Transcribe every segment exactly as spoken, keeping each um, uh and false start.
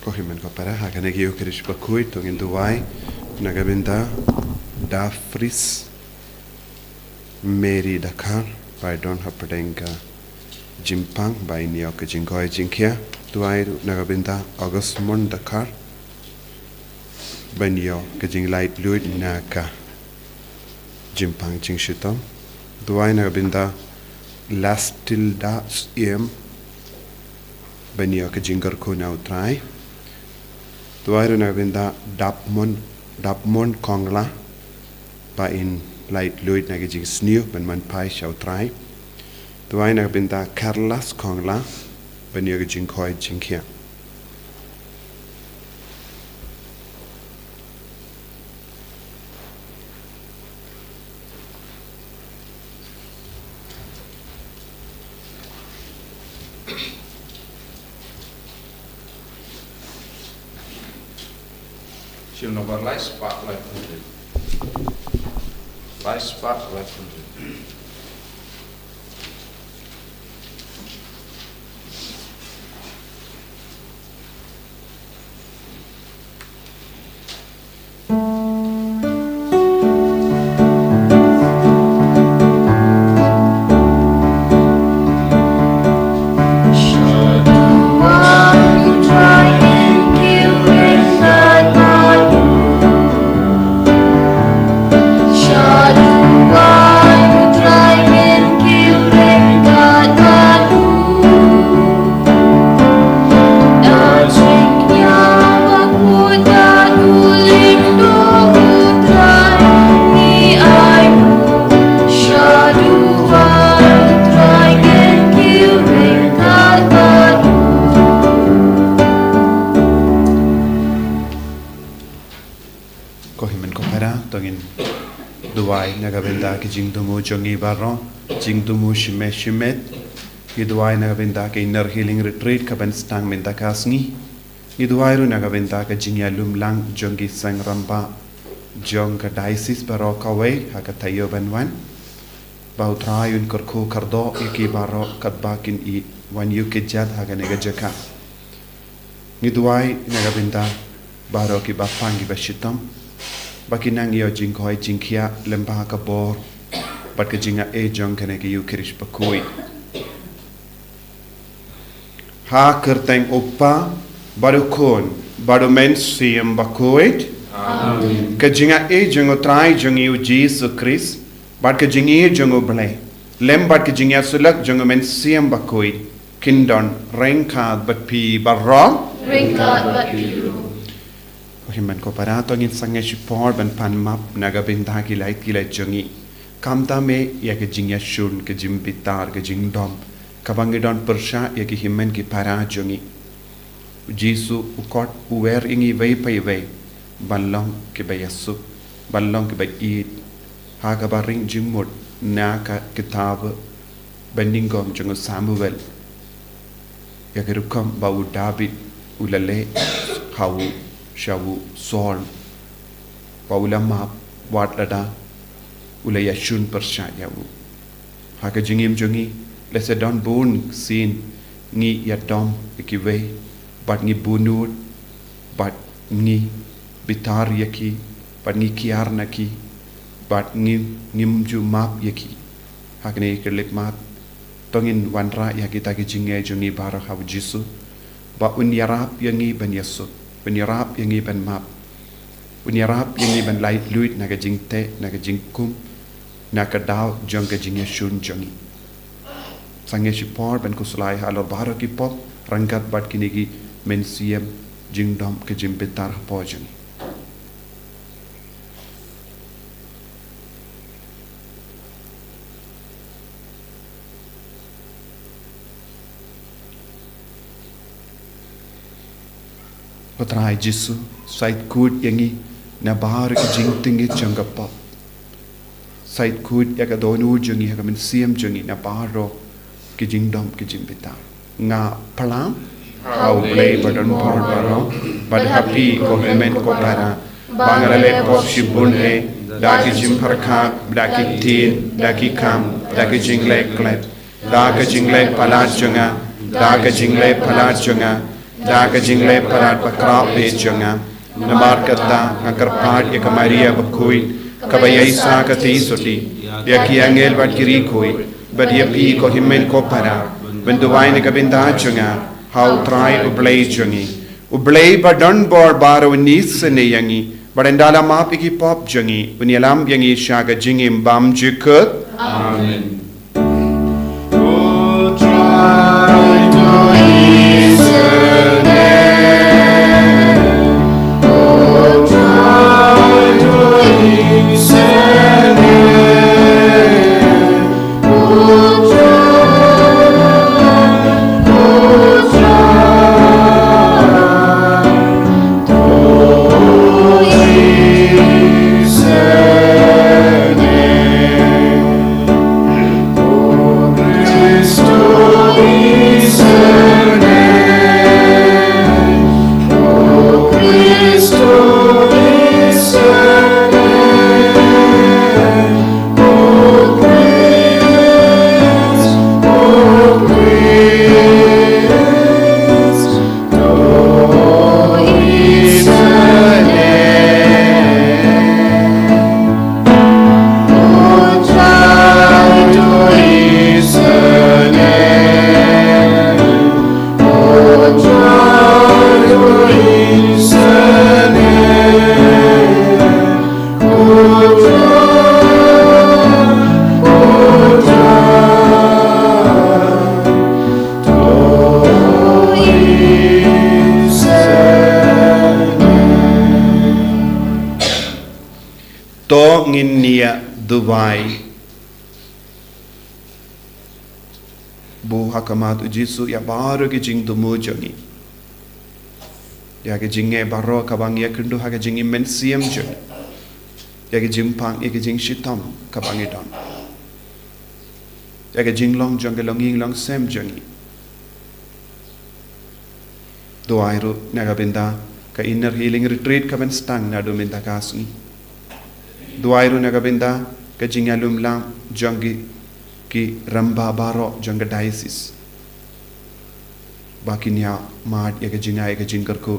Ko hynmen ko para, ha kane ka Ïukharist bakhuid to ngin duwai na ka bynta Dafris Mary Dkhar, ba i don hapdeng ka jingpang ba in ïoh ka jingkoit jingkhiah. Duwai ruh na ka bynta August Mon Dkhar, ba in ïoh ka jinglaitluid na ka jingpang jingshitom. Duwai na ka bynta Lastilda Syiem, ba in ïoh ka jingkyrkhu na U Trai. Duwai ruh na ka bynta Dapmon, Dapmon Kongla, ba in laitluid na ka jingsniew ban man phai sha U Trai. Duwai na ka bynta Carlos Kongla, ba in ïoh ka jingkoit jingkhiah. Shim nombar lai spah laiphew hynriew. Lai spah laiphew hynriew. Ko hynmen ko para, to ngin duwai na ka bynta ki jingthmu jong ngi baroh, jingthmu shimet shimet. Ngi duwai na ka bynta ka Inner Healing Retreat kaban sdang mynta ka sngi. Ngi duwai ruh na ka bynta ka jingïalum lang jong ki seng rangbah jong ka diocese baroh kawei ha ka taïew ban wan. Ba U Trai un kyrkhu kyrdoh ïa ki baroh katba kin ïa wan ïuh kjat ha kane ka jaka. Ngi duwai na ka bynta baroh kiba pang kiba shitom, ba kin nang ïoh jingkoit jingkhiah lyngba ka bor bad ka jingaiei jong kane ka Ïukharist bakhuid. Ha ka kyrteng U Kpa bad U Khun bad U Mynsiem Bakhuid. Amen. Ka jingaiei jong U Trai jong ngi U Jisu Khrist bad ka jingïeit jong U Blei lem bad ka jingïasyllok jong U Mynsiem Bakhuid kin don ryngkat bad phi baroh. Ryngkat bad phi ruh. Ko hynmen ko para, to ngin sangeh shipor ban pan map na ka bynta ki lait ki lait jong ngi. Khamtam eh ïa ka jingïashun, ka jingbitar, ka jingdom kaba ngi don pyrshah ïa ki hynmen ki para jong ngi. U Jisu u khot, u wer ïa ngi iwei pa iwei ban long kiba ïasuk, ban long kiba ïeit. Ha kaba ring jingmut na ka kitab banyngkong jong u Samuel, ïa ka rukom ba u David u la leh ha u sha u Saul, ba u la map wat lada u la ïashun pyrshah ïa u. Ha ka jingim jong ngi, lehse don bun sien ngi ïadom ïa kiwei, bad ngi bunud, bad ngi bitar ïa ki, bad ngi kiar na ki, bad ngi, ngim ju map ïa ki. Ha kane ka leit map, to ngin wanrah ïa kita ki jingngeit jong ngi baroh ha u Jisu, ba un ïarap ïa ngi ban ïasuk, un ïarap ïa ngi ban map, un ïarap ïa ngi ban laitluid na ka jingteh, na ka jingkum, na ka daw jong ka jingïashun jong ngi. Sangeh shipor ban khuslai halor baroh ki pop ryngkat bad kine ki mynsiem jingdom ka jingbitar hapoh jong ngi. Ko Trai Jisu, shait khuid ïa ngi na baroh ki jingtngit jong ka pop. Shait khuid ïa ka dohnud jong ngi ha ka mynsiem jong ngi na baroh ki jingdom ki jingbitar. Nga phla ha U Blei badonbor baroh, bad ha phi ko hynmen ko para, ba nga la leh pop shibun eh, da ki jingpyrkhat, da ki ktien, da ki kam, da ki jingleh klet, da ka jingleh palat jong nga, da ka jingleh palat jong nga, da ka jingleh palat bakhraw beit jong nga. Namar kata nga kyrpad ïa ka Maria bakhuid, kaba ïaishah ka theisotti, ïa ki angel bad ki riewkhuid, bad ïa phi ko hynmen ko para, ban duwai na ka bynta jong nga ha U Trai U Blei jong ngi. U Blei badonbor baroh un isynei ïa ngi, bad un da la map ïa ki pop jong ngi, un ïalam ïa ngi sha ka jingim bymjukut. Amen. To ngin ïa duwai. Buh ha khmat U Jisu ïa baroh ki jingthmu jong ngi, ïa ki jingeh baroh kaba ngi ïakynduh ha ka jingim mynsiem jong ngi, ïa ki jingpang, ïa ki jingshitom kaba ngi don, ïa ki jinglong jong ki longïing longsem jong ngi. Duwai ruh na ka bynta ka Inner Healing Retreat kaban sdang naduh mynta ka sngi. Duwai ruh na ka bynta ka jingïalum lang jong ki, ki rangbah baroh jong ka diocese, ba kin ïa mad ïa ka jingai ka jingkyrkhu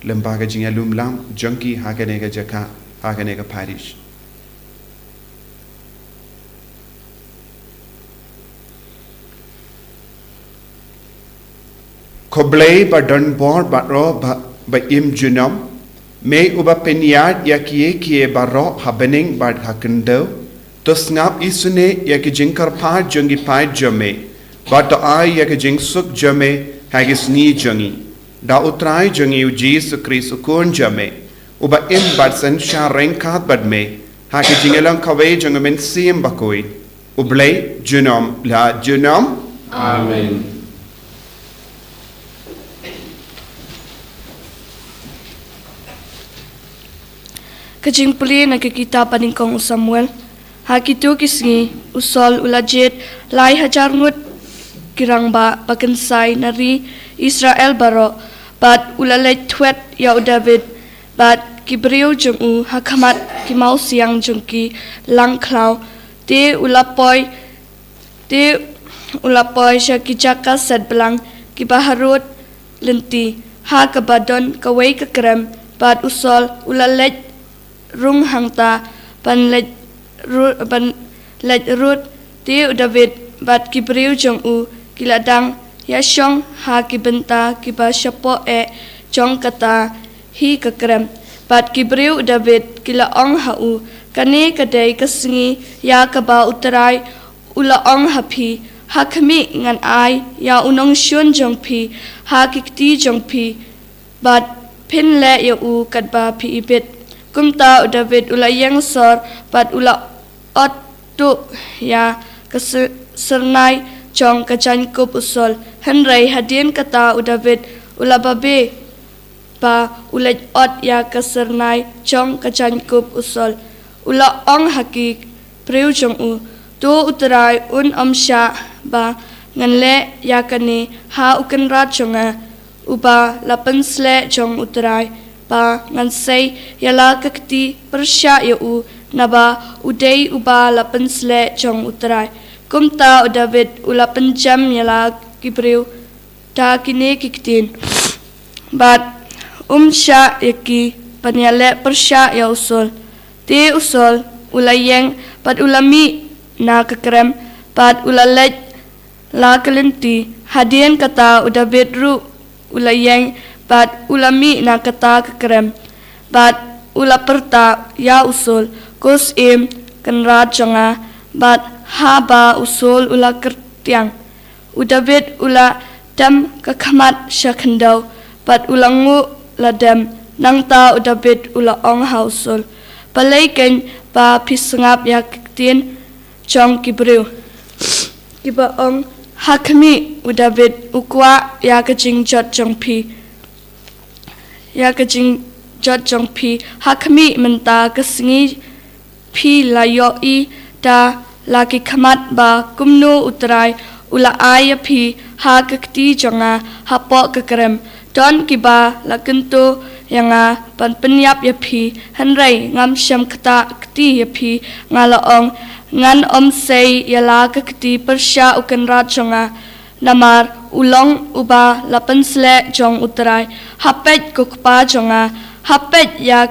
lyngba ka jingïalum lang jong ki ha kane ka jaka, ha kane ka parish. Ko Blei badonbor baroh ba, ba im junom, me uba pynïaid ïa kiei kiei baroh ha bneng bad ha khyndew, to sngap isynei ïa ki jingkyrpad jong ki paid jong me, bad to ai ïa ki jingsuk jong me ha ki sngi jong ngi. Da U Trai jong ngi U Jisu Khrist U Khun jong me, uba im bad synshar ryngkat bad me ha ki jingïalang kawei jong U Mynsiem Bakhuid, U Blei junom la junom. Amen. Ka jingpule na ka kitab ba nyngkong u Samuel. Ha kito ki sngi, u Saul u la jied lai hajar ngut ki rangbah ba kynsai na ri Israel baroh, bad u la leit thwet ïa u David bad ki briew jong u ha khmat ki mawsiang jong ki langkhlaw, te u la poi, te u la poi sha ki jaka set blang kiba harud lynti, ha kaba don kawei ka krem, bad u Saul u la leit rung hangta ban leit ru-, ban leit rud, te u David bad ki briew jong u ki la dang ïashong ha ki bynta kiba shapoh eh jong kata hi ka krem. Bad ki briew u David ki la ong ha u, kane ka dei ka sngi ïa kaba U Trai u la ong ha phi, ha khmih, ngan ai ïa u nongshun jong phi ha ki kti jong phi, bad phin leh ïa u katba phi ibit. Kumta u David u la ïeng sor bad u la ot tuh ïa ka sy-, syrnai jong ka jaiñkup u Saul. Hynrei hadien kata u David u la babe ba u leit ot ïa ka syrnai jong ka jaiñkup u Saul. U la ong ha ki briew jong u, to U Trai un ym shah ba ngan leh ïa kane ha u kynrad jong nga, uba la pynsleh jong U Trai, ba ngan sei ïa la ka kti pyrshah ïa u, naba u dei uba la pynsleh jong U Trai. Kumta u David u la pynjem ïa la ki briew da kine ki ktien. Bad um shah ïa ki ban ïaleh pyrshah ïa u Saul. Te u Saul u la ïeng bad u la mih na ka krem, bad u la leit la ka lynti. Hadien kata u Dabid ruh u la ïeng bad u la mih na kata ka krem, bad u la pyrta ïa u Saul, "Ko syiem kynrad jong nga." Bad haba u Saul u la kyrtiang, u Dabid u la dem ka khmat sha khyndew, bad u la nguh la dem. Nangta u Dabid u la ong ha u Saul, "Balei keiñ ba phi sngap ïa ki ktien jong ki briew kiba ong ha khmih? U Dabid u kwah ïa ka jingjot jong phi, ïa ka jingjot jong phi. Ha khmih mynta ka sngi phi la ïohi da la ki khmat ba kumno U Trai u la ai ïa phi ha ka kti jong nga hapoh ka krem. Don kiba la kyntu ïa nga ban pynïap ïa phi, hynrei ngam shym ktah kti ïa phi. Nga la ong, 'Ngan ym sei ïa la ka kti pyrshah u kynrad jong nga, namar u long uba la pynsleh jong U Trai.' Ha peit, ko kpa jong nga, ha peit ïa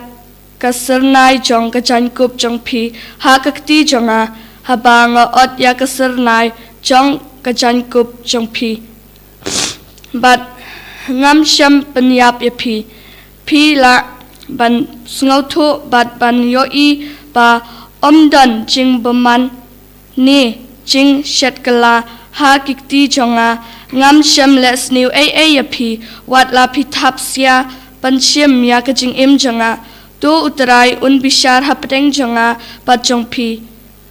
ka syrnai jong ka jaiñkup jong phi ha ka kti jong nga, haba nga ot ïa ka syrnai jong ka jaiñkup jong phi, bad ngam shym pynïap ïa phi. Phi lah ban sngewthuh bad ban ïohi ba ym don jingbymman ne jingshetkylla ha ki kti jong nga. Ngam shym leh sniew ei ei ïa phi, wat la phi thap sia ban shim ïa ka jingim jong nga. To U Trai un bishar hapdeng jong nga bad jong phi,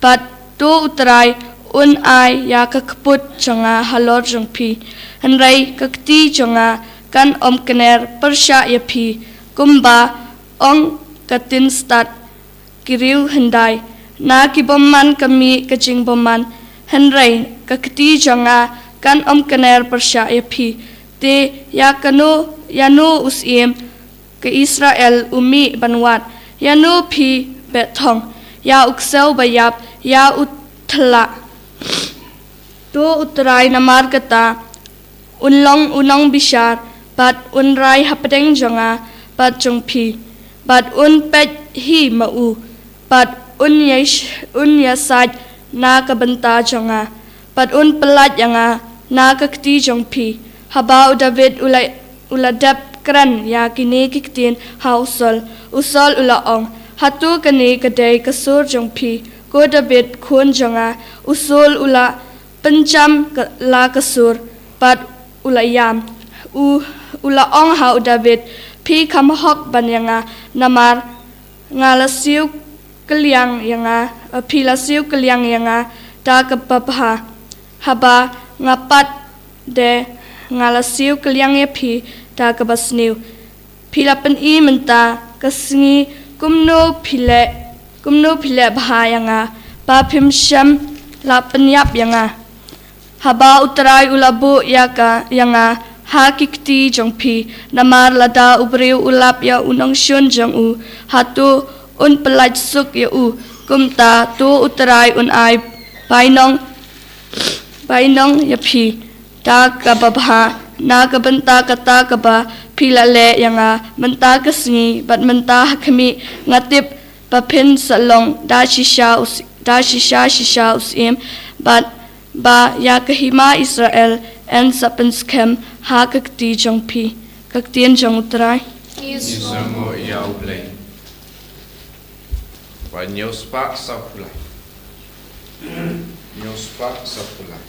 bad to U Trai un ai ïa ka kput jong nga halor jong phi. Hynrei ka kti jong nga kan ym kner pyrshah ïa phi, kumba ong ka ktien stad ki riew hyndai: 'Na ki bymman ka mih ka jingbymman, hynrei ka kti jong nga kan ym kner pyrshah ïa phi.' Te ïa kano, ïano u syiem ka Israel u mih ban wad? Ïano phi beh thong? Ïa u ksew ba ïap, ïa u thlak. To U Trai namar kata un long u nongbishar, bad un rai hapdeng jong nga bad jong phi, bad un peit hi ma u, bad un ïa, un ïasaid na ka bynta jong nga, bad un pyllait ïa nga na ka kti jong phi. Haba u Dabid u la, u la dep kren ïa kine ki ktien ha u Saul, u Saul u la ong, "Hato kane ka dei ka sur jong phi, ko Dabid khun jong nga?" U Saul u la pynjam ka, la ka sur, bad u la ïam. U, u la ong ha u Dabid, "Phi kham hok ban ïa nga, namar nga la siew kylliang ïa nga, eh, phi la siew kylliang ïa nga da kaba bha. Haba nga pat de nga la siew kylliang ïa phi da kaba sniew. Phi la pyni mynta ka sngi kumno phi leh, kumno phi leh bha ïa nga, ba phim shym la pynïap ïa nga. Haba U Trai u la buh ïa ka, ïa nga ha ki kti jong phi, namar lada u briew u lap ïa u nongshun jong u, hato un pyllait suk ïa u? Kumta to U Trai un ai bainong, bainong ïa phi da kaba bha na ka bynta kata kaba phi la leh ïa nga mynta ka sngi, bad mynta ha khmih, nga tip ba phin sa long da shisha u s-, da shisha shisha u syiem, bad ba ïa ka hima Israel yn sa pynskhem ha ka kti jong phi." Ka ktien jong U Trai. Ngi sngewnguh ïa U Blei. Ba ñiew spah sa phew lai. Ñiew spah sa phew lai.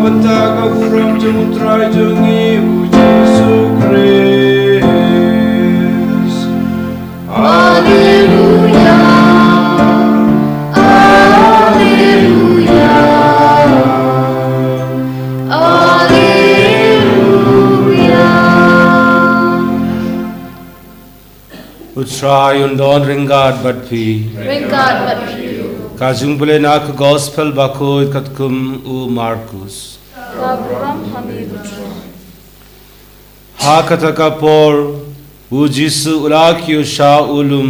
Mynta ka burom jong U Trai jong ngi U Jisu Khrist. Alleluia, alleluia, alleluia. U Trai un don ryngkat bad phi. Ryngkat bad phi. Ka jingpule na ka Gospel bakhuid katkum u Markus. Ka burom ha me, U Trai. Ha kata ka por, U Jisu u la kiew sha u lum,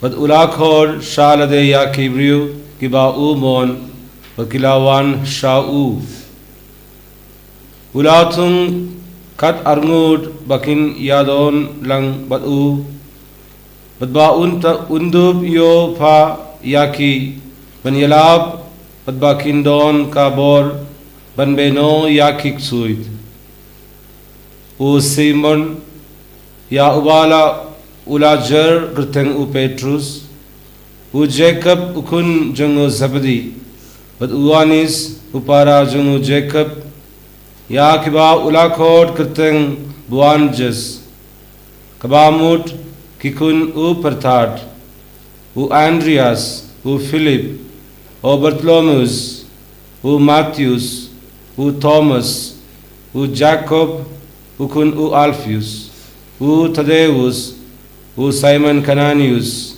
bad u la khot sha lade ïa ki briew kiba u mon, bad ki la wan sha u. U la thung kat arngut ba kin ïadon lang bad u, bad ba un ta, un dup ïoh pha ïa ki, ban ïalap, bad ba kin don ka bor ban bynnoh ïa ki ksuid. U Simon, ïa uba la, u la jer kyrteng u Petrus, u Jakob u khun jong u Zebedi, bad u Ïoannis u para jong u Jakob, ïa kiba u la khot kyrteng Boanerges, kaba mut ki khun u pyrthat, u Andreas, u Philip, u Bartholomeus, u Mathius, u Thomas, u Jakob u khun u Alpheus, u Thadeus, u Simon Kananius,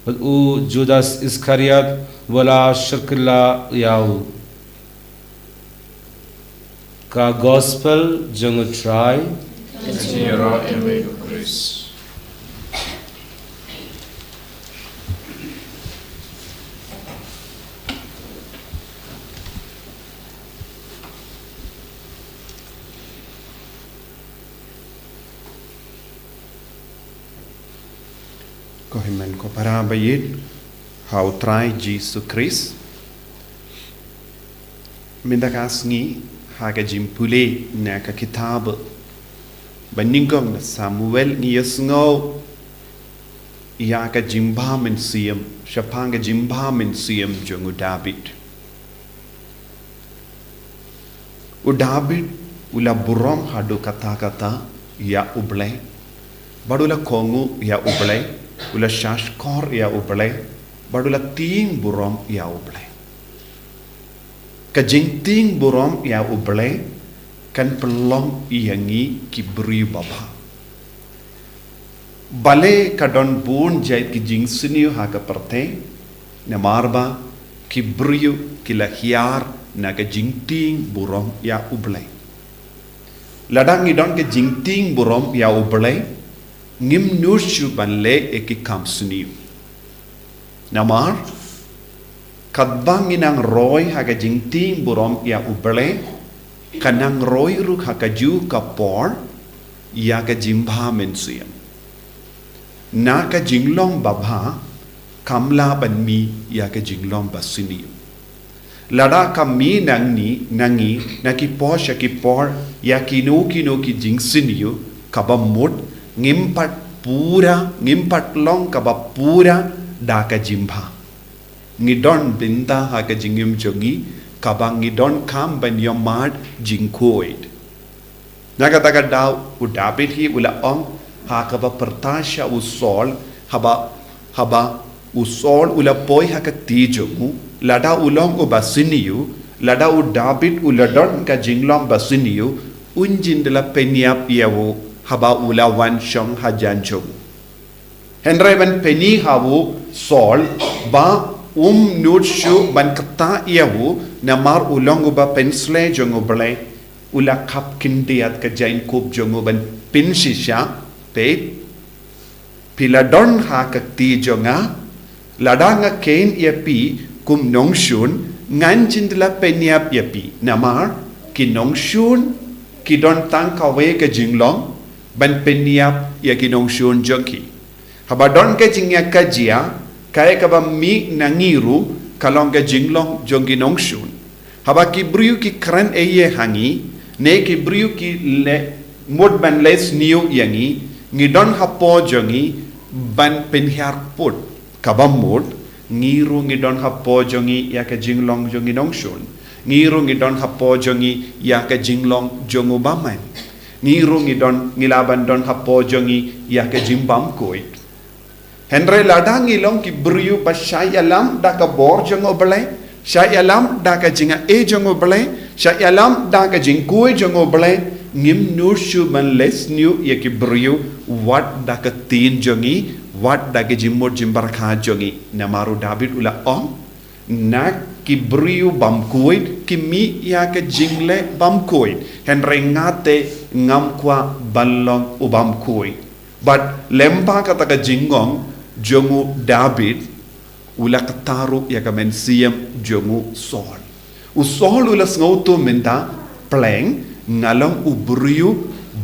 bad u Judas Iskariot, uba la shyrkhei ïa u. Ka Gospel jong U Trai. Ka jingïaroh ïa me, ko Khrist. Ko hynmen ko para ba ïeit ha U Trai Jisu Khrist. Mynta ka sngi ha ka jingpule na ka kitab ba nyngkong na Samuel ngi ïohsngew ïa ka jingbha mynsiem, shaphang ka jingbha mynsiem jong u David. U David u la burom haduh katta katta ïa U Blei, bad u la kohnguh ïa U Blei, u la shahshkor ïa U Blei, bad u la tieng burom ïa U Blei. Ka jingtieng burom ïa U Blei kan pynlong ïa ngi ki briew babha. Balei ka don bun jait ki jingsniew ha ka pyrthei, namar ba ki briew ki la hiar na ka jingtieng burom ïa U Blei. Lada ngi don ka jingtieng burom ïa U Blei, ngim nud shuh ban leh ïa ki kam sniew. Namar katba ngi nang roi ha ka jingtieng burom ïa U Blei, ka nang roi ruh ha kajuh ka por ïa ka jingbha mynsiem. Na ka jinglong babha kam lah ban mih ïa ka jinglong basniew. Lada ka mih nangne, na ngi, na ki por sha ki por ïa kino kino ki jingsniew, kaba mut ngim pat pura, ngim pat long kaba pura da ka jingbha. Ngi don bynta ha ka jingim jong ngi kaba ngi donkam ban ïohmad jingkhuid. Na kata ka daw u David hi u la ong ha kaba pyrta sha u Saul, haba, haba u Saul u la poi ha ka kti jong u, lada u long u basniew, lada u David u la don ka jinglong basniew, un jin da la pynïap ïa u haba u la wan shong hajan jong u. Hynrei ban pyni ha u Saul ba um nud shuh ban ktah ïa u namar u long uba pynshlei jong U Blei, u la khap khyndiat ka jaiñkup jong u ban pynshisha, peit, phi la don ha ka kti jong nga, lada nga kheiñ ïa phi kum nongshun, ngan jin da la pynïap ïa phi, namar ki nongshun ki don tang kawei ka jinglong, ban pynïap ïa ki nongshun jong ki. Haba don ka jingïakajia, kaei kaba mih na ngi ruh ka long ka jinglong jong ki nongshun. Haba ki briew ki kren ei ei ha ngi, ne ki briew ki leh mut ban leh sniew ïa ngi, ngi don hapoh jong ngi ban pynhiar put. Kaba mut, ngi ruh ngi don hapoh jong ngi ïa ka jinglong jong ki nongshun. Ngi ruh ngi don hapoh jong ngi ïa ka jinglong jong u bymman. Ngi ruh ngi don, ngi lah ban don hapoh jong ngi ïa ka jingbymkhuid. Hynrei lada ngi long ki briew ba shah ïalam da ka bor jong u Blei, shah ïalam da ka jingai jong u Blei, shah ïalam da ka jingkhuid jong u Blei, ngim nud shuh ban leh sniew ïa ki briew wat da ka ktien jong ngi, wat da ka jingmut jingpyrkhat jong ngi. Namar u David u la ong, na ki briew bymkhuid ki mih ïa ka jingleh bymkhuid, hynrei nga te ngam kwah ban long u bymkhuid. Bad lyngba kata ka jingong jong u David, u la kata ruh ïa ka mynsiem jong u Saul. U Saul u la sngewthuh mynta, pleng, nga long u briew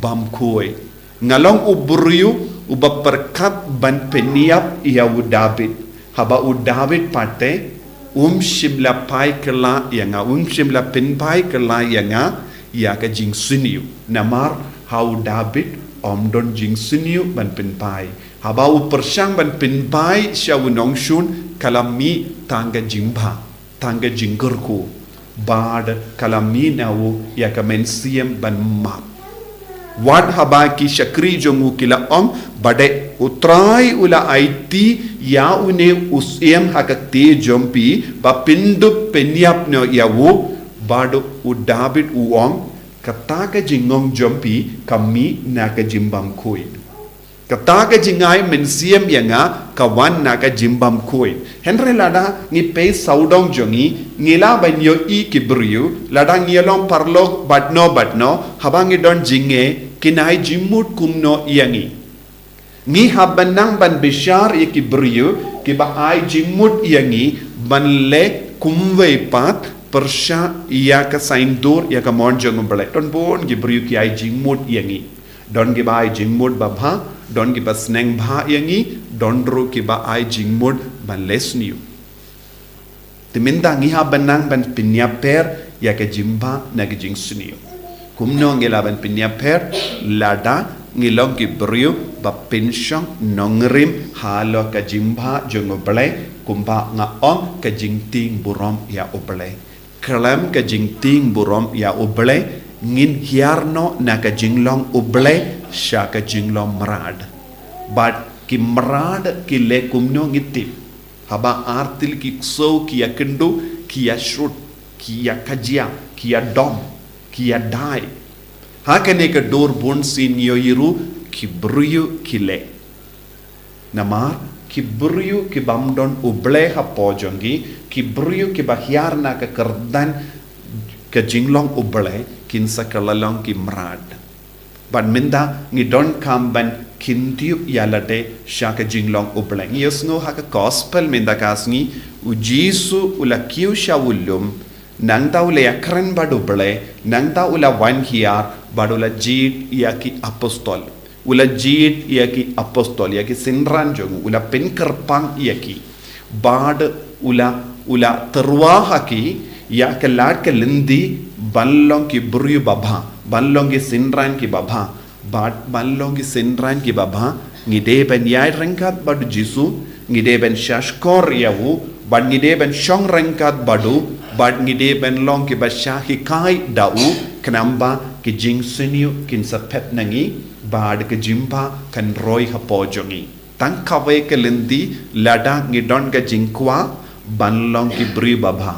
bymkhuid. Nga long u briew uba pyrkhat ban pynïap ïa u David. Haba u David pat te, um shym la phai kylla ïa nga, um shym la pynphai kylla ïa nga ïa ka jingsniew. Namar ha u David ym don jingsniew ban pynphai. Haba u pyrshang ban pynphai sha u nongshun, ka la mih tang ka jingbha, tang ka jingkyrkhu. Bad ka la mih na u ïa ka mynsiem ban map. Wat haba ki shakri jong u ki la ong, ba dei u Trai u la aiti ïa une u syiem ha ka kti jong phi ba pyndup pynïap noh ïa u, bad u David u ong, kata ka jingong jong phi ka mih na ka jingbymkhuid. Kata ka jingai mynsiem ïa nga ka wan na ka jingbymkhuid. Hynrei lada ngi peit sawdong jong ngi, ngi lah ban ïohi ki briew, lada ngi ïalong paralok bad no bad no, haba ngi don jingeh, kin ai jingmut kumno ïa ngi. Ngi hap ban nang ban bishar ïa ki briew kiba ai jingmut ïa ngi ban leh kumwei pat pyrshah ïa ka saiñdur ïa ka mon jong u Blei. Don bun ki briew ki ai jingmut ïa ngi. Don kiba ai jingmut babha, don kiba sneng bha ïa ngi, don ruh kiba ai jingmut ban leh sniew. Te mynta ngi hap ban nang ban pynïapher ïa ka jingbha na ka jingsniew. Kumno ngi lah ban pynïapher? Lada ngi long ki briew ba pynshong nongrim halor ka jingbha jong u Blei, kumba nga ong, ka jingtieng burom ïa u Blei. Khlem ka jingtieng burom ïa u Blei, ngin hiar noh na ka jinglong u Blei sha ka jinglong mrad. Bad ki mrad ki leh kumno ngi tip. Haba ar tylli ki ksew ki ïakynduh, ki ïashrut, ki ïakajia, ki ïadom, ki ïadei. Ha kane ka dur bunsien ngi ïohi ruh ki briew ki leh. Namar ki briew ki bym don u Blei hapoh jong ki, ki briew kiba hiar na ka kyrdan ka jinglong u Blei, kin sa kylla long ki mrad. Bad mynta ngi donkam ban kyntiew ïa lade sha ka jinglong u Blei. Ngi ïohsngew ha ka gospel mynta ka sngi, u Jisu u la kiew sha u lum, nangta u la ïakren bad u Blei, nangta u la wan hiar, bad u la jied ïa ki apostol. U la jied ïa ki apostol, ïa ki synran jong u, u la pynkyrpang ïa ki. Bad u la, u la tyrwa ha ki ïa ka lad ka lynti ban long ki briew babha, ban long ki synran ki babha. Bad ban long ki synran ki babha, ngi dei ban ïaid ryngkat bad u Jisu, ngi dei ban shahshkor ïa u, bad ngi dei ban shong ryngkat bad u, bad ngi dei ban long kiba shah hikai da u, khnang ba ki jingsniew kin sa phet na ngi, bad ka jingbha kan roi hapoh jong ngi. Tang kawei ka lynti, lada ngi don ka jingkwah ban long ki briew babha.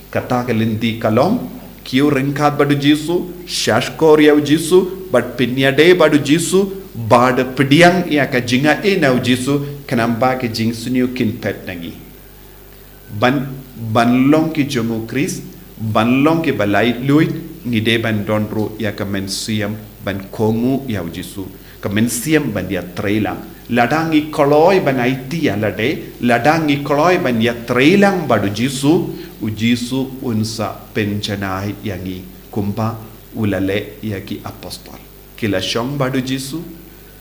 Kata ka lynti ka long, kiew ryngkat bad u Jisu, shahshkor ïa u Jisu, bad pynïadei bad u Jisu, bad pdiang ïa ka jingai na u Jisu, khnang ba ki jingsniew kin phet na ngi. Ban, ban long ki jong u Khrist, ban long kiba laitluid, ngi dei ban don ruh ïa ka mynsiem ban kohnguh ïa u Jisu, ka mynsiem ban ïatreilang. Lada ngi kloi ban aiti ïa lade, lada ngi kloi ban ïatreilang bad u Jisu, u Jisu un sa pynjanai ïa ngi kumba u la leh ïa ki apostol. Ki la shong bad u Jisu,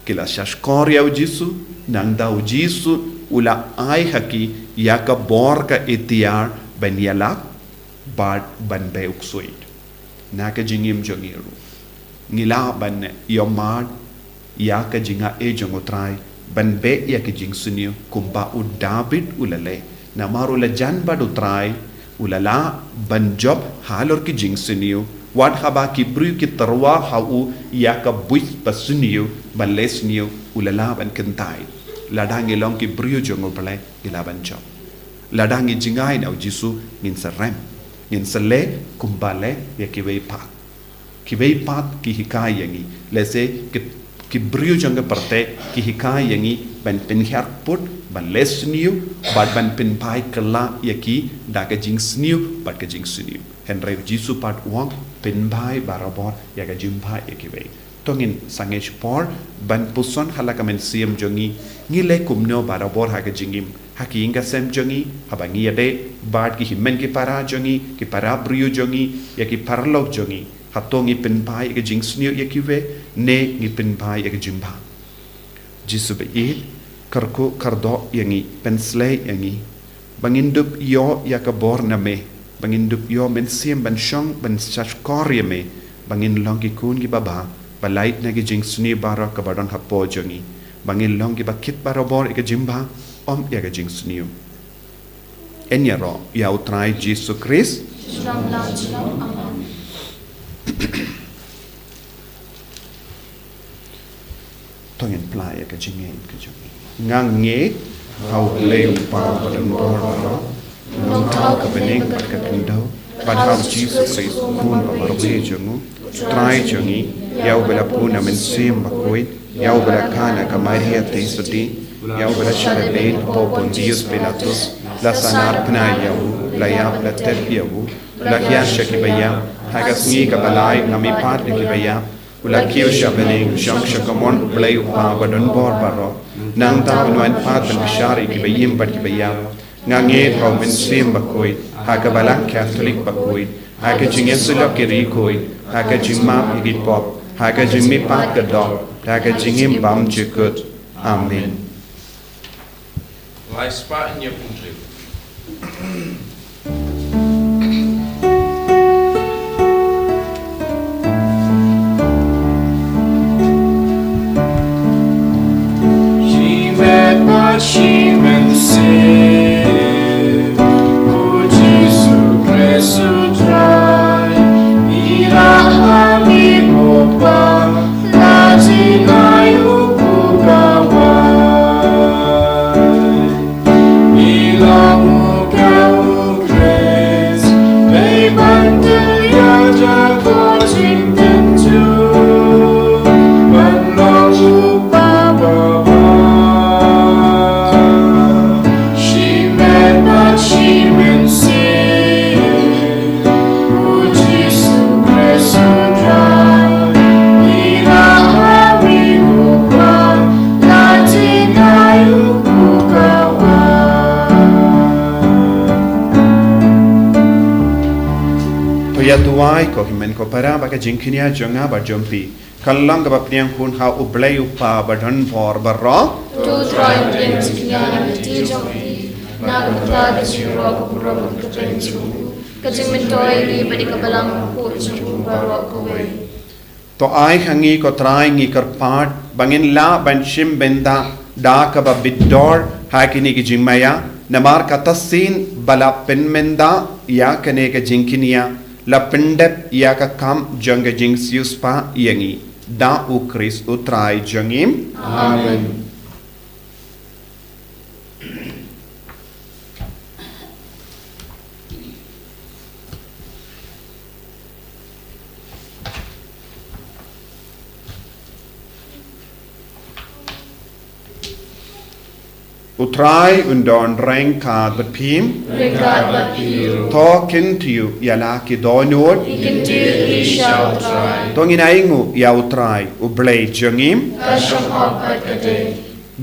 ki la shahshkor ïa u Jisu, nangta u Jisu u la ai ha ki ïa ka bor ka iktiar ban ïalap bad ban beh u ksuid. Na ka jingim jong ngi ruh, ngi lah ban ïoh mad ïa ka jingai jong u Trai ban beh ïa ka jingsniew kumba u David u la leh. Namar u la jan bad u Trai, U la lah ban jop halor ki jingsniew, wat haba ki briew ki tyrwa ha u ïa ka buit ba sniew, ban leh sniew, u la lah ban kyntait. Lada ngi long ki briew jong U Blei, ngi lah ban jop. Lada ngi jngai na U Jisu, ngin sa rem, ngin sa leh kumba leh ïa kiwei pat. Kiwei pat ki hikai ïa ngi. Lehse ki, ki briew jong ka pyrthei ki hikai ïa ngi ban pynhiar put, ban leh sniew, bad ban pynphai kylla ïa ki da ka jingsniew bad ka jingsniew. Hynrei U Jisu pat u ong, pynphai barabor ïa ka jingphai ïa kiwei. To ngin sangeh por ban puson ha la ka mynsiem jong ngi, ngi leh kumno barabor ha ka jingim, ha ki ïing ka sem jong ngi, haba ngi ïadei bad ki hynmen ki para jong ngi, ki para briew jong ngi, ïa ki paralok jong ngi. Hato ngi pynphai ïa ka jingsniew ïa kiwei, ne ngi pynphai ïa ka jingbha? Jisu ba ïeit, kyrkhu kyrdoh ïa ngi, pynshlei ïa ngi, ba ngin dup ïoh ïa ka bor na me, ba ngin dup ïoh mynsiem ban shong ban shahshkor ïa me, ba ngin long ki khun kiba bha, ba lait na ki jingsniew baroh kaba don hapoh jong ngi, ba ngin long kiba kit barabor ïa ka jingbha, ym ïa ka jingsniew. Yn ïaroh ïa U Trai Jisu Khrist. Shalom, shalom, amen. To ngin plie ïa ka jingngeit ka jong ngi. Nga ngeit ha U Blei U Kpa badonbor baroh, U Nongthaw ka bneng bad ka khyndew, bad ha U Jisu Khrist, U Khun ba marwei jong U Trai jong ngi, ïa uba la pun na Mynsiem Bakhuid, ïa uba la kha na ka Maria Theisotti, ïa uba la shah lehbeiñ hapoh Pontius Pilatus, la sahnarphna ïa u, la ïap, la tep ïa u, la hiar sha kiba ïap, ha ka sngi kaba lai la mihpat na kiba ïap, u la kiew sha bneng, u shong sha kamon U Blei U Kpa badonbor baroh. Nangta un wan pat ban bishar ïa kiba im bad kiba ïap. Nga ngeit ha U Mynsiem Bakhuid, ha ka Balang Katholik bakhuid, ha ka jingïasyllok ki riewkhuid, ha ka jingmap ïa ki pop, ha ka jingmihpat ka doh, ha ka jingim bymjukut. Amen. Lai spah hynñiew phew hynriew. Shi met bad shi mynsiem, O Jisu Khrist U Trai, i la ha mi, O Kpa, la jingai u pukawai. I long u ka U Khrist, mei ban tyrïa da ka jingtynjuh, ban long u pawa. Shi met bad shi mynsiem, O Jisu Khrist U Trai, i la ha mi, O Kpa, la jingai u pukawai. To ïa duwai ko hynmen ko para, ba ka jingkñia jong nga bad jong phi kan long kaba pdiang hun ha U Blei U Kpa badonbor baroh. To Trai, pdiang jingkñia na ka kti jong phi, na ka bynta ka jingïaroh ka burom bad ka kyrteng jong U, ka jingmyntoi ïa ngi bad ïa ka balang jong U baroh kawei. To ai ha ngi ko Trai, ngi kyrpad, ba ngin lah ban shim bynta da kaba bit dor ha kine ki jingmaïa, namar kata shisien ba la pynmynta ïa kane ka jingkñia, la pyndep ïa ka kam jong ka jingsiewspah ïa ngi. Da U Khrist U Trai jong ngi. Amen. U Trai un don ryngkat bad phi. Ryngkat bad phi ruh. To kyntiew ïa la ki dohnud. Ngi kyntiew ïa phi sha U Trai. To ngin ainguh ïa U Trai, U Blei jong ngi. Ka shong hok bad ka dei.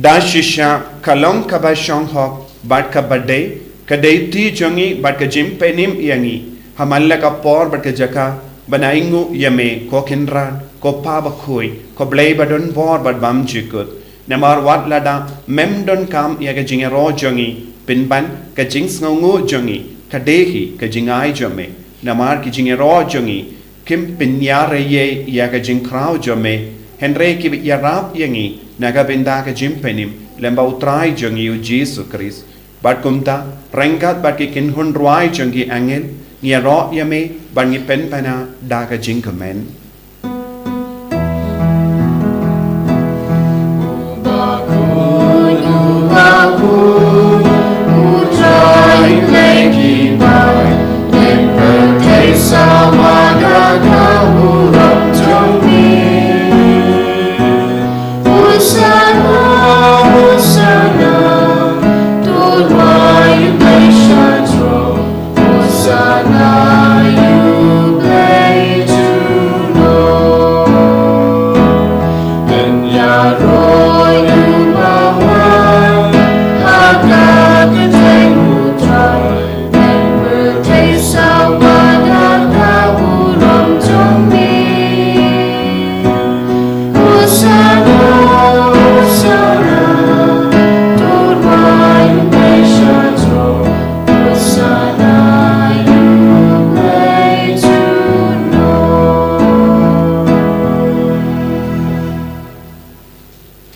Da shisha ka long kaba shong hok bad kaba dei, ka dei ti jong ngi bad ka jingpynim ïa ngi, ha man la ka por bad ka jaka, ban ainguh ïa me, ko Kynrad, ko Pa Bakhuid, ko Blei badonbor bad bymjukut. Namar wat lada mem donkam ïa ka jingïaroh jong ngi, pynban ka jingsngewnguh jong ngi ka dei hi ka jingai jong me. Namar ki jingïaroh jong ngi kim pynïar ei ei ïa ka jingkhraw jong me, hynrei kiba ïarap ïa ngi na ka bynta ka jingpynim lyngba U Trai jong ngi U Jisu Khrist. Bad kumta, ryngkat bad ki kynhun rwai jong ki angel, ngi ïaroh ïa me, bad ngi pynbna da ka jingkmen.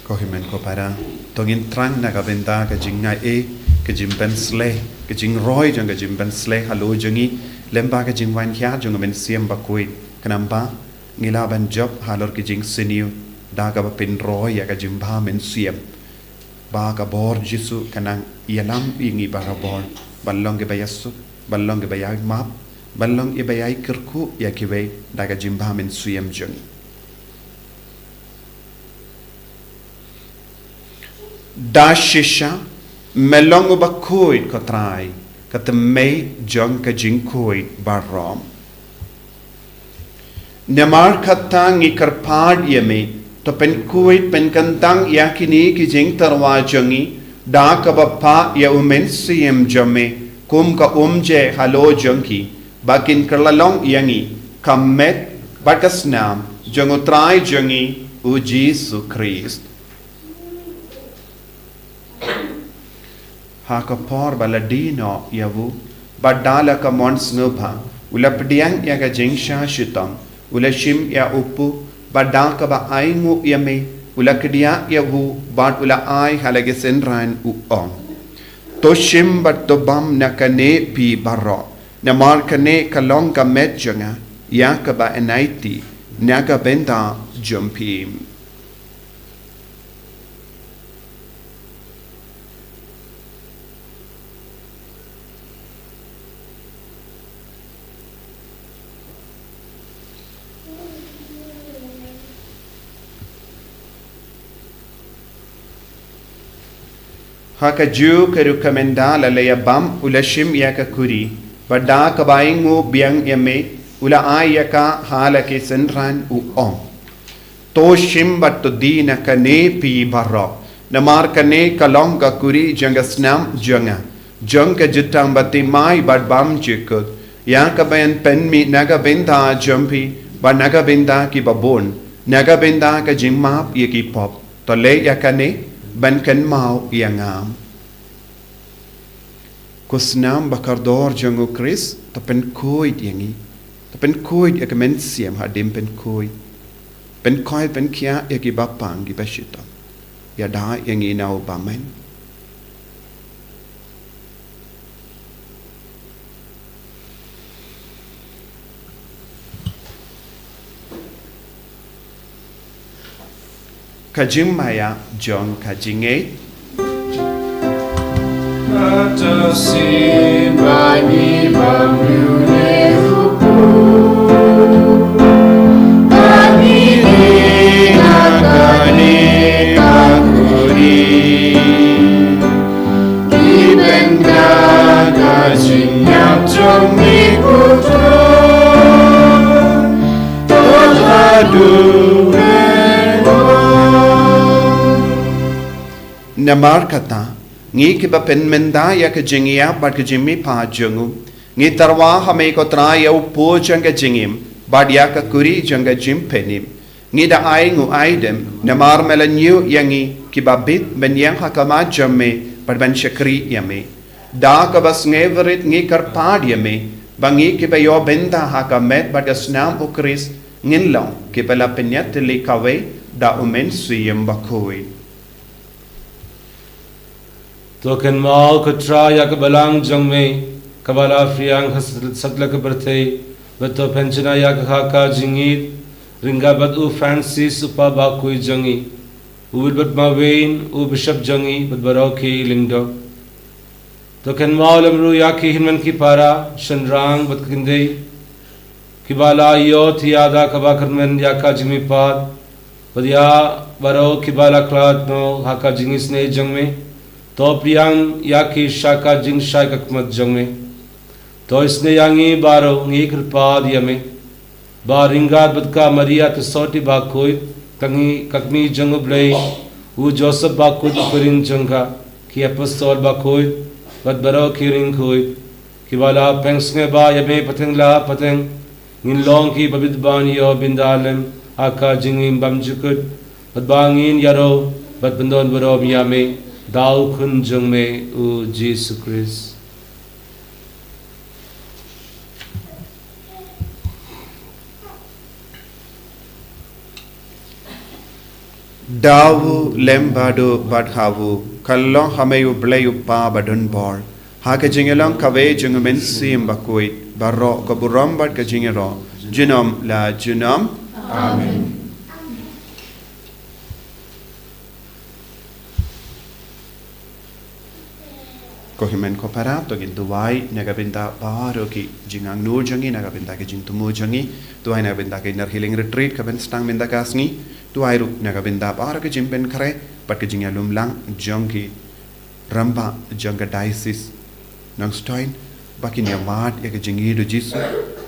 Ko hynmen ko para, to ngin thrang na ka bynta ka jingngai ei, ka jingpynsleh, ka jingroi jong ka jingpynsleh halor jong ngi, lyngba ka jingwan khia jong ka Mynsiem Bakhuid. Khnang ba ngi lah ban jop halor ka jingsniew da kaba pynroi ïa ka jingbha mynsiem. Ba ka bor Jisu kan nang ïalam ïa ngi barabor, ban long kiba ïasuk, ban long kiba ïamap, ban long kiba ïakyrkhu ïa kiwei da ka jingbha mynsiem jong ngi. Da shisha, me long uba khuid ko Trai, ka tymmen jong ka jingkhuid baroh. Namar kata ngi kyrpad ïa me, to pynkhuid pynkyntang ïa kine ki jingtyrwa jong ngi, da kaba phah ïa u Mynsiem jong me, kum ka umje halor jong ki, ba kin kylla long ïa ngi, ka met, bad ka snam, jong u Trai jong ngi, u Jisu Khrist. Ha ka por ba la die noh ïa u, bad da la ka mon sngewbha, u la pdiang ïa ka jingshah shitom, u la shim ïa u pu, bad da kaba ainguh ïa me, u la kdiah ïa u, bad u la ai ha la ki synran u ong. To shim bad to bam na kane phi baroh, namar kane ka long ka met jong nga, ïa kaba yn aiti, na ka bynta jong phi. Ha kajuh ka rukom ynda la ïa bam u la shim ïa ka kuri, bad da kaba ainguh biang ïa me, u la ai ïa ka ha la ki synran u ong. To shim bad to die na kane phi baroh. Namar kane ka long ka kuri jong ka snam jong nga, jong ka jutang bathymmai bad bymjukut, ïa kaba yn pynmih na ka bynta jong phi, bad na ka bynta kiba bun, na ka bynta ka jingmap ïa ki pop. To leh ïa kane ban kynmaw ïa nga. Ko snam ba kordor jong u Khrist, to pynkhuid ïa ngi. To pynkhuid ïa ka mynsiem hadien pynkhuid. Pynkhuid pynkhiah ïa ki bapang ki bashitom. Ïada ïa ngi na u bymman. Ka jingmaïa jong ka jingngeit. Kata sien ba ngi bam ïa u Khrist, ba ngi die na kane ka kuri. Ki bynta ka jingïap jong ngi, ko Trai, to haduh mynno. Namar kata, ngi kiba pynmynta ïa ka jingïap bad ka jingmihpat jong u, ngi tyrwa ha me ko Trai ïa u pud jong ka jingim, bad ïa ka kuri jong ka jingpynim. Ngi da ainguh aidem, namar me la ñiew ïa ngi kiba bit ban ïeng ha khmat jong me, bad ban shakri ïa me. Da kaba sngewrit ngi kyrpad ïa me, ba ngi kiba ïoh bynta ha ka met bad ka snam u Khrist, ngin long kiba la pynïatylli kawei da u Mynsiem Bakhuid. To kynmaw ko Trai ïa ka balang jong me, kaba la phriang ha sat-, satlak ka pyrthei, bad to pynshna ïa ka ha ka jingïeit, ryngkat bad u Francis u Papa bakhuid jong ngi, u Wilbert Marwein, u Bishop jong ngi, bad baroh ki lyngdoh. To kynmaw lem ruh ïa ki hynmen ki para, shynrang bad ki khyndai, kiba la ïoh thiah da kaba kyrmen ïa ka jingmihpat, bad ïa baroh kiba la khlad noh ha ka jingisynei jong me. To pdiang ïa ki sha ka jingshai khmat jong me. To isynei ïa ngi baroh, ngi kyrpad ïa me, ba ryngkat bad ka Maria Theisotti bakhuid, ka ngi, ka kmie jong U Blei, u Joseph bakhuid u kurim jong ka, ki apostol bakhuid, bad baroh ki riewkhuid, kiba la pynsngewbha ïa me pateng la pateng, ngin long kiba bit ban ïoh bynta lem ha ka jingim bymjukut, bad ba ngin ïaroh bad pyndonburom ïa me da u Khun jong me u Jisu Khrist. Da u lem bad u bad ha u, ka long ha me U Blei U Kpa badonbor, ha ka jingïalong kawei jong U Mynsiem Bakhuid, baroh ka burom bad ka jingïaroh, junom la junom. Amen. Ko hynmen ko para, to ngin duwai na ka bynta baroh ki jingangnud jong ngi, na ka bynta ki jingthmu jong ngi, duwai na ka bynta ka Inner Healing Retreat kaban sdang mynta ka sngi, duwai ruh na ka bynta baroh ki jingpynkhreh bad ki jingïalum lang jong ki rangbah jong ka diocese Nongstoiñ, ba kin ïohmad ïa ka jingïeit U Jisu,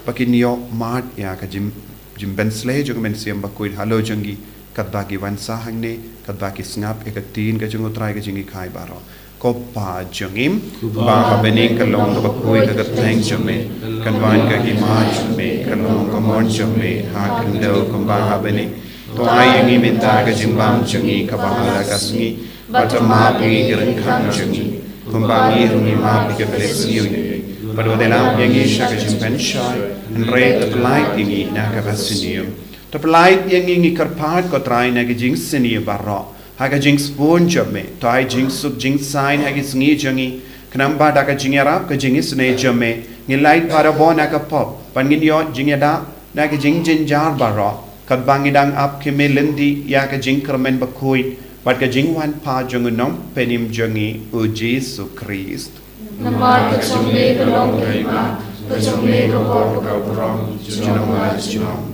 ba kin ïohmad ïa ka jing, jingpynsleh jong U Mynsiem Bakhuid halor jong ki, katba ki wan sah hangne, katba ki sngap ïa ka ktien ka jong U Trai, ka jinghikai baroh. Ko Pa jong ngi, uba ha bneng, ka long kaba khuid ka kyrteng jong me, kan wan ka hima jong me, kan long ka mon jong me ha khyndew kumba ha bneng. To ai ïa ngi mynta ka jingbam jong ngi kaba ha la ka sngi, bad to map ïa ngi ki ryngkat jong ngi, kumba ngi ruh ngi map ïa ki ba la sniew ïa ngi, bad wat ïalam ïa ngi sha ka jingpynshoi, hynrei to pyllait ïa ngi na kaba sniew. To pyllait ïa ngi, ngi kyrpad ko Trai, na ka jingsniew baroh, ha ka jingsbun jong me. To ai jingsuk jingsaiñ ha ki sngi jong ngi, khnang ba da ka jingïarap ka jingisynei jong me, ngin lait barabor na ka pop, bad ngin ïoh jingïada na ki jingjynjar baroh, katba ngi dang ap khmih lynti ïa ka jingkyrmen bakhuid bad ka jingwan pat jong U Nongpynim jong ngi U Jisu Khrist. Namar ka jong me ka long ka hima, ka jong me ka bor, ka burom, junom la junom.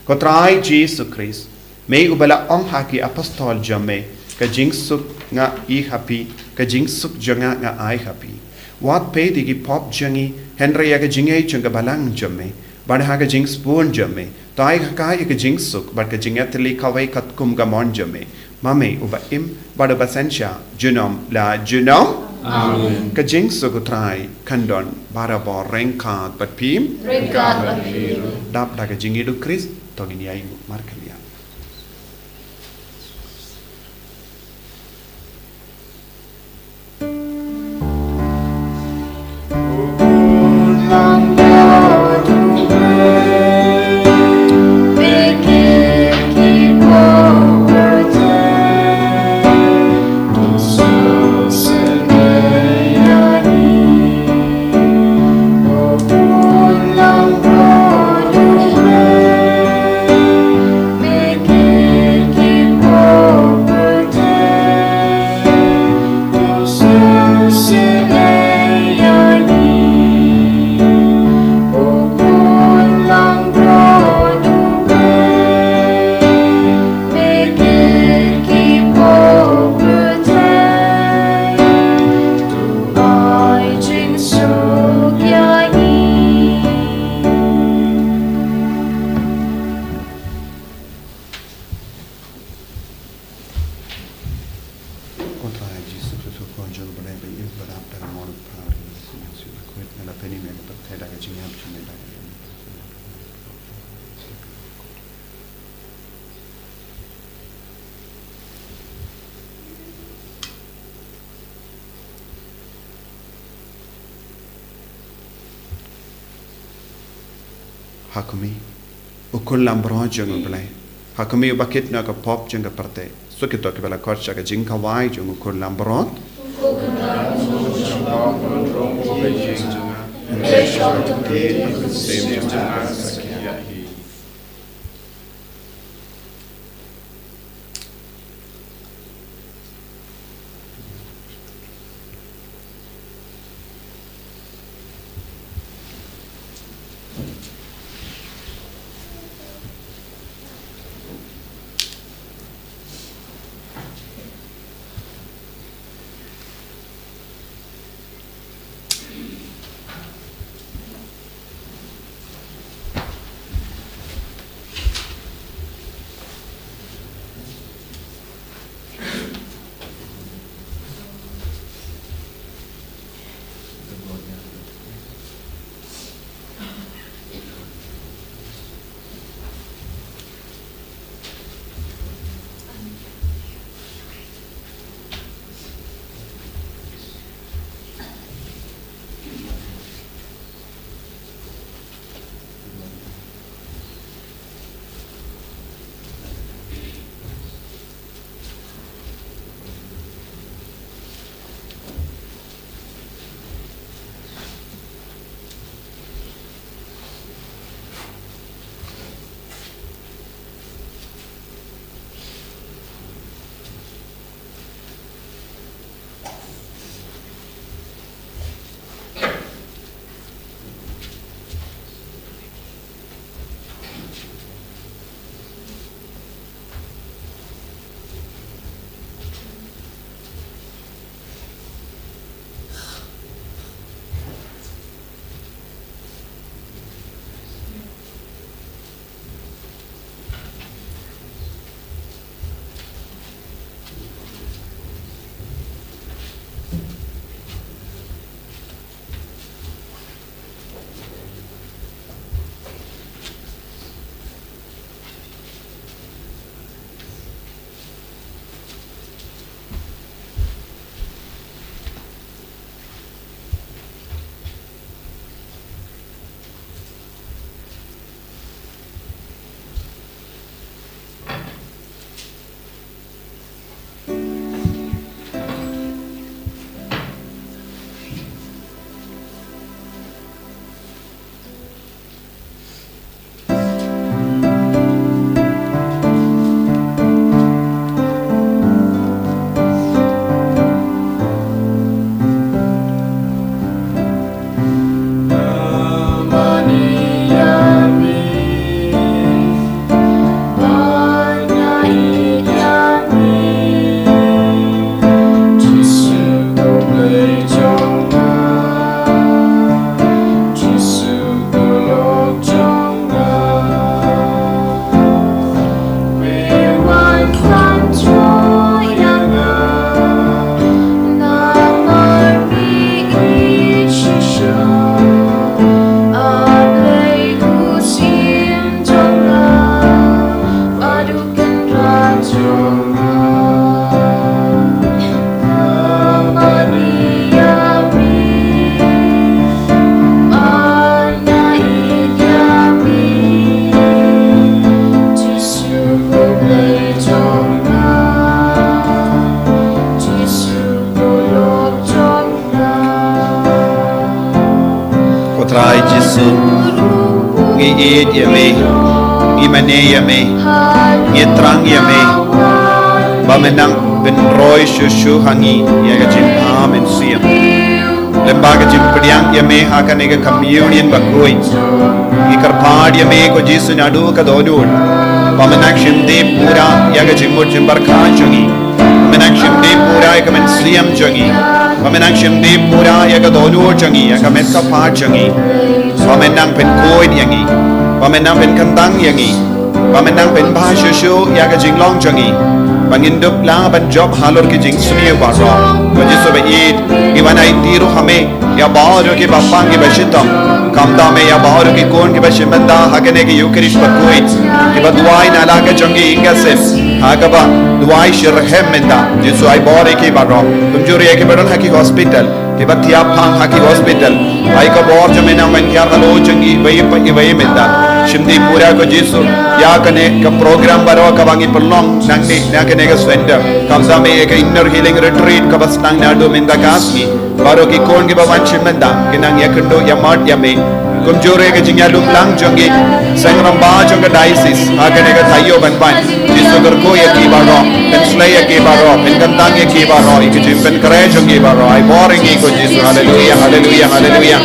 Ko Trai Jisu Khrist, me uba la ong ha ki apostol jong me, ka jingsuk nga ai ha phi, ka jingsuk jong nga nga ai ha phi. Wat peit ïa ki pop jong ngi, hynrei ïa ka jingïeit jong ka balang jong me, bad ha ka jingsbun jong me, to ai ha ka ïa ka jingsuk bad ka jingïatylli kawei katkum ka mon jong me. Ma me uba im bad uba synshar junom la junom. Amen. Ka jingsuk U Trai kan don barabor ryngkat bad phi. Ryngkat bad phi ruh. Dap da ka jingïeit U Khrist, to ngin ïainguh markhyndiat. Ko Trai Jisu Khrist, ko Khun jong U Blei ba im, ba dap da ka mon U Kpa, ba dap da ka mon U Mynsiem Bakhuid, nga la pynim ïa ka pyrthei da ka jingïap jong me, da ka jingïap. Ha khmih, U Khun Lambrot jong U Blei, ha khmih uba kit na ka pop jong ka pyrthei, suk ïa kito kiba la khot sha ka jingkhawai jong U Khun Lambrot. Ko Trai Jisu, ngi ïeit ïa me, ngi mane ïa me, ngi thrang ïa me, ba me nang pynroi shuh shuh ha ngi ïa ka jingpha mynsiem. Lem bad ka jingpdiang ïa me ha kane ka communion bakhuid, ngi kyrpad ïa me ko Jisu naduh ka dohnud, ba me nang shim dih pura ïa ka jingmut jingpyrkhat jong ngi. Ba me nang shim dih pura ïa ka mynsiem jong ngi. Ba me nang shim dih pura ïa ka dohnud jong ngi, ïa ka met ka phad jong ngi. Ba me nang pynkhuid ïa ngi. Ba me nang pynkyntang ïa ngi. Ba me nang pynbha shuh shuh ïa ka jinglong jong ngi. Ba ngin dup lah ban jop halor ki jingsniew baroh. Ko Jisu ba ïeit, ngi wan aiti ruh ha me ïa baroh kiba pang kiba shitom. Kumta me ïa baroh ki khun kiba shim bynta ha kane ka Eucharist bakhuid, kiba duwai na la ka jong ki ïing ka sem, ha kaba duwai shitrhem mynta. Jisu, ai bor ïa ki baroh, kumjuh ïa kiba don ha ki hospital, kiba thiah phang ha ki hospital. Ai ka bor jong me nang ban hiar halor jong ki iwei pa iwei mynta. Shim dih pura ko Jisu ïa kane ka program baroh kaba ngi pynlong nangne na kane ka center. Khamtam ïa ka inner healing retreat kaba sdang naduh mynta ka sngi. Baroh ki khun kiba wan shim bynta ki nang ïakynduh ïa mad ïa me. Kumjuh ruh ïa ka jingïalum lang jong ki seng rangbah jong ka diocese ha kane ka taïew ban wan. Jisu kyrkhu ïa ki baroh, pynsleh ïa ki baroh, pynkyntang ïa ki baroh, ïa ki jingpynkhreh jong ki baroh. Ai bor ïa ngi ko Jisu. Haleluia, haleluia, haleluia.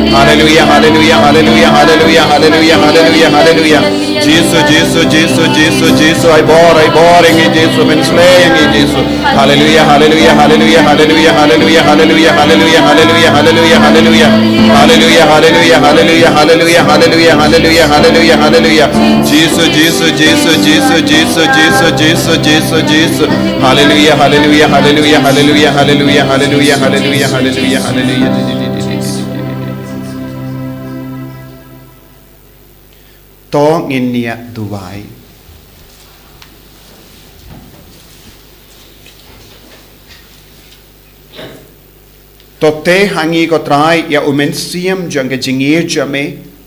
Haleluia, haleluia, haleluia, haleluia, haleluia, haleluia, haleluia. Jisu, Jisu, Jisu, Jisu, Jisu, ai bor, ai bor ïa ngi Jisu, pynsleh ïa ngi Jisu. Haleluia, haleluia, haleluia, haleluia, haleluia, haleluia, haleluia, haleluia, haleluia. Haleluia, haleluia, haleluia, haleluia, haleluia, haleluia, haleluia, haleluia, haleluia. Jisu, Jisu, Jisu, Jisu, Jisu, Jisu, Jisu, Jisu. Haleluia, haleluia, haleluia, haleluia, haleluia, haleluia, haleluia, haleluia, haleluia, haleluia. To ngin ïa duwai. To teh ha ngi ko Trai ïa u mynsiem jong ka jingïeit jong me,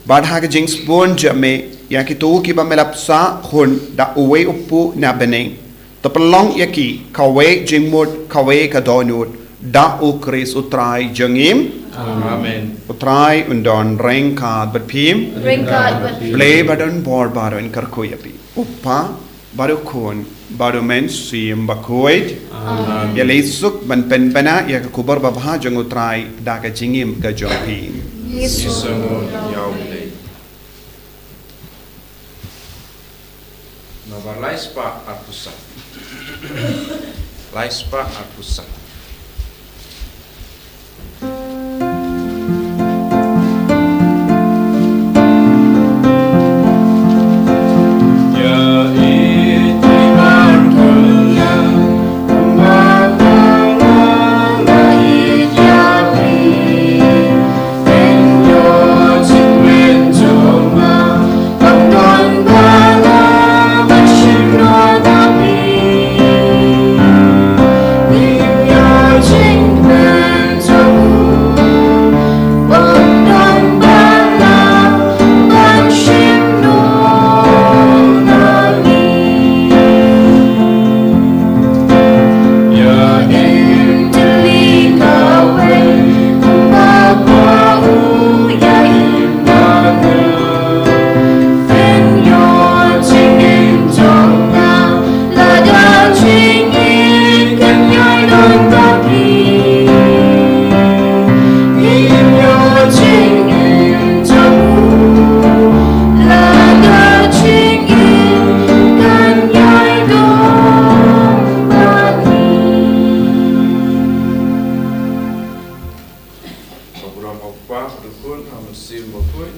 bad ha ka jingsbun jong me ïa kito kiba me la pynshah hun da uwei u kpu na bneng. To pynlong ïa ki kawei jingmut kawei ka dohnud da u Khrist u Trai jong ngi. Amen. U Trai un don ryngkat bad phi. Ryngkat bad phi. Blei ba don bor baroh un kyrkhu ïa phi. U Kpa bad u Khun bad u Mynsiem Bakhuid. Amen. Ïaleh suk ban pynbna ïa ka khubor babha jong u Trai da ka jingim ka jong phi. Ngi sngewbha ïa u Blei. Nombar lai spah arphew san. Lai spah arphew san.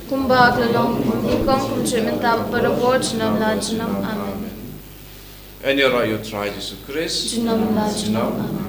Kumba ka la long nyngkong, kumjuh mynta, barabor, junom la junom. Amen. Yn ïaroh ïa u Trai Jisu Khrist. Junom la junom. Amen.